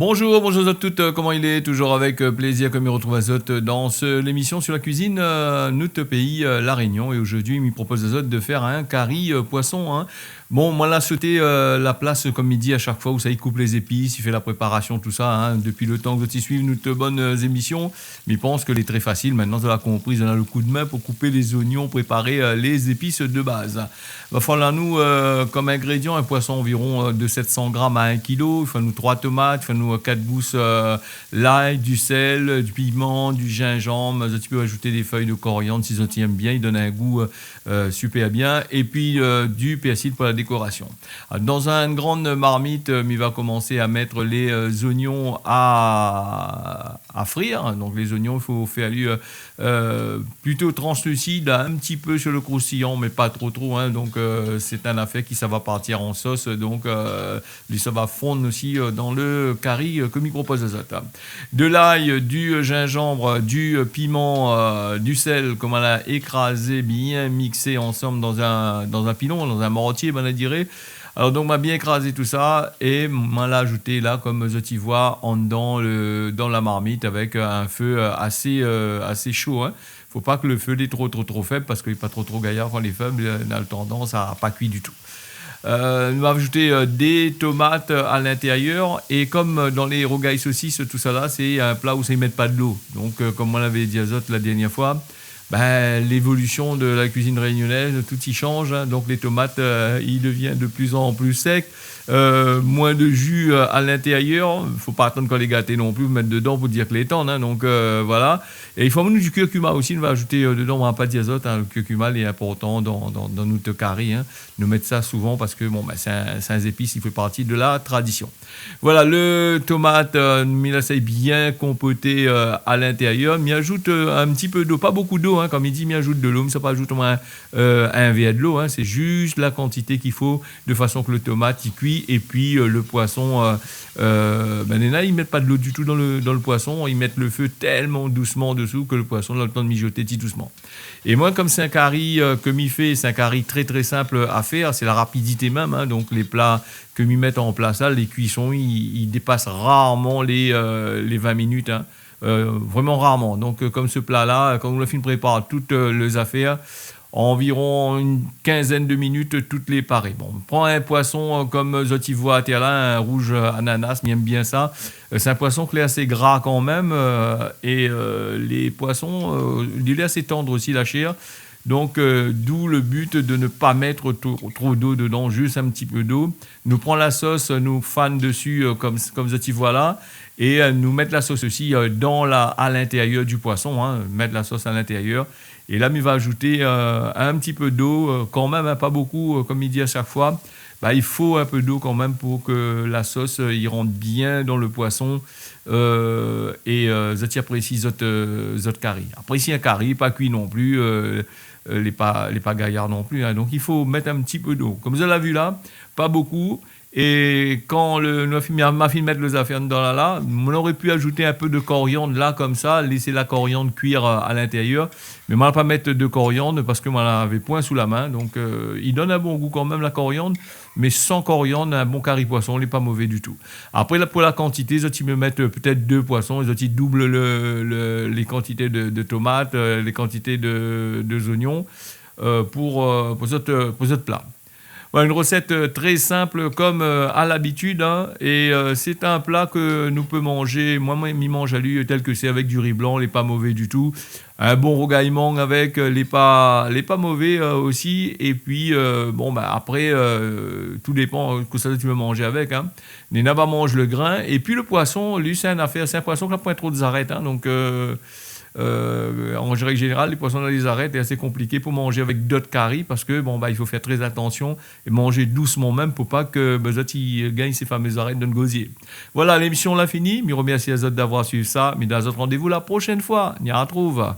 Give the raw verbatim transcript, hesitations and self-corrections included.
Bonjour, bonjour à toutes, euh, koman i lé ? Toujours avec, euh, plaisir ke mi retrouv azot dans ce, l'émission sur la cuisine, euh, nout péi, euh, La Réunion. Et aujourd'hui, mi propoz azot de faire un cari, euh, poisson, hein. Bon, moin la soté, euh, la plas, comme mi di à chaque fois, ousa i koup les épices, i fé la préparation, tout ça, hein. Depuis le temps ke zot i suiv nout bann, euh, émission, mi pans ke lé très facile. Maintenant, zot la konpri, zot néna le coup de main pour couper les oignons, préparer, euh, les épices de base. Bon, fo anou, euh, comme ingrédients, un poisson environ, euh, de sept cents grammes à un kilo. I fo anou trois tomates, i fo anou, euh, quatre gousses, euh, l'ail, du sel, du piment, du gingembre. Zot i pé ajouter des feuilles de coriandre si zot i èm bien, i donn un goût, euh, euh, super bien. Et puis, euh, du persil pour la décoration. Euh, dans une grande marmite, euh, mi va commencer à mettre les, euh, oignons à, à frire. Donc les oignons, i fo fé ali, euh, euh, plutôt translucide, un petit peu sur le croustillant, mais pas trop, trop, hein. Donc, euh, c'est un affaire qui, ça va partir en sauce. Donc, euh, li, ça va fondre aussi, euh, dans le cari, euh, ke mi propoz azot, hein. De l'ail, du, euh, gingembre, du, euh, piment, euh, du sel, ke moin la écrasé, bien mixé ensemble dans un, dans un pilon, dans un mortier, ben, on dirait. Alors donc, moin la bien écrasé tout ça et moin la ajouté la, comme zot i voi, andan le, dans la marmite avec, euh, un feu, euh, assez, euh, assez chaud, hein. Fo pa ke le feu lé trop, trop, trop faible, parske lé pa trop, trop gayar kan lé faible, euh, néna tendance à pas cuire du tout. Euh, nou va ajouter, euh, des tomates, euh, à l'intérieur. Et comme, euh, dans les rougail saucisse, tout ça là, c'est un plat ousa i mèt pa de l'eau. Donc, euh, comme moin lavé di azot la dernière fois, ben, l'évolution de la cuisine réunionnaise, tout i change, hein. Donc les tomates, euh, i devien de plus en plus sec. Euh, moins de jus, euh, à l'intérieur. Fo pa atann kan lé gaté non plus, mèt dedan pour dir ke lé tann, hein. Donc, euh, voilà. Et i fo anou du curcuma aussi, nou va ajouter, euh, dedan. Moin la pa di azot, hein, le curcuma lé important dans, dans, dans nout cari, hein. Nou mèt sa souvent parske, bon, ben, c'est un, c'est un épice, i fé parti de la tradition. Voilà, le tomate, euh, mi la sa bien konpoté, euh, à l'intérieur. Mi ajout, euh, un petit peu d'eau, pas beaucoup d'eau, hein, comme i di, mi ajout de l'eau, mi sa pa ajout au moins, euh, un verre de l'eau, hein. C'est juste la quantité qu'il faut de façon ke le tomate i kui. Et puis, euh, le poisson, euh, euh, ben, néna i mèt pa de l'eau du tout dans le, dans le poisson. I mèt le feu tellement doucement dessous ke le poisson na le temps de mijoter ti doucement. Et moin, comme c'est un cari, euh, ke mi fé, c'est un cari très, très simple à faire, c'est la rapidité même, hein. Donc les plats ke mi mèt en place la, les cuissons, i, i dépass rarement les, euh, les vingt minutes, hein. Euh, vraiment rarement. Donc, euh, comme ce plat-là, kan nou la fine prépar tout, euh, les affaires, environ une quinzaine de minutes, tout lé paré. Bon, pran un poisson, euh, comme zot i voi atèr la, un rouge, euh, ananas, mi èm bien sa. Euh, c'est un poisson ke lé assez gras quand même, euh, et, euh, les poissons, euh, il est assez tendre aussi, la chair. Donc, euh, d'où le but de ne pas mettre to-, trop d'eau dedans, juste un petit peu d'eau. Nou pran la sauce, nou fann dessus, euh, comme, comme zot i voi la, et, euh, nou mèt la sauce aussi, euh, dans la, à l'intérieur du poisson, hein, mèt la sauce à l'intérieur. Et là, mi va ajouter, euh, un petit peu d'eau, euh, quand même, hein, pas beaucoup, euh, comme i di à chaque fois. Bah, il faut un peu d'eau quand même pour que la sauce, euh, i rant bien dans le poisson, euh, et, euh, zot i aprési zot, euh, zot cari. Après, si un cari lé pa kui non plus, euh, euh, lé pa, lé pa gayar non plus, hein. Donc, il faut mettre un petit peu d'eau. Comme zot la vu la, pas beaucoup. Et kan le, nou la fine, ma fine mèt les affaires dedan la, la, moin noré pu ajouter un peu de coriandre la, comme ça, laisser la coriandre cuire, euh, à l'intérieur. Mais moin la pa mèt de coriandre parske moin lavé point sous la main. Donc, euh, i donn un bon goût quand même, la coriandre. Mais sans coriandre, un bon cari poisson, lé pa mové du tout. Après, la, pour la quantité, zot i mèt, euh, peut-être deux poissons, zot i double le, le, les quantités de, de tomates, euh, les quantités de, de oignons, euh, pour, euh, pour zot, euh, pour zot plat. Voilà, une recette, euh, très simple comme, euh, à l'habitude, hein, et, euh, c'est un plat ke nou pé manger. Moin, moin, mi manz ali tel ke c'est, avec du riz blanc, lé pa mové du tout. Un bon rougail mang avec, euh, lé pa, lé pa mové, euh, aussi. Et puis, euh, bon, bah, après, euh, tout dépend, euh, kosa ou vé manz avec, hein. Néna va manz le grin. Et puis le poisson, li, c'est un affaire, c'est un poisson ki na point trop de zarèt, hein. Donc, euh, euh, en règle générale, les poissons dans les arêtes, c'est assez compliqué pour manger avec d'autres caris parce que, bon, bah, il faut faire très attention et manger doucement même pour pas que, bah, zot i gingn sé fameux arêt dan le gosier. Voilà, l'émission la fini. Mi remersi azot d'avoir suivi sa. Mi donn azot rendez-vous la prochaine fois. Ni retrouve.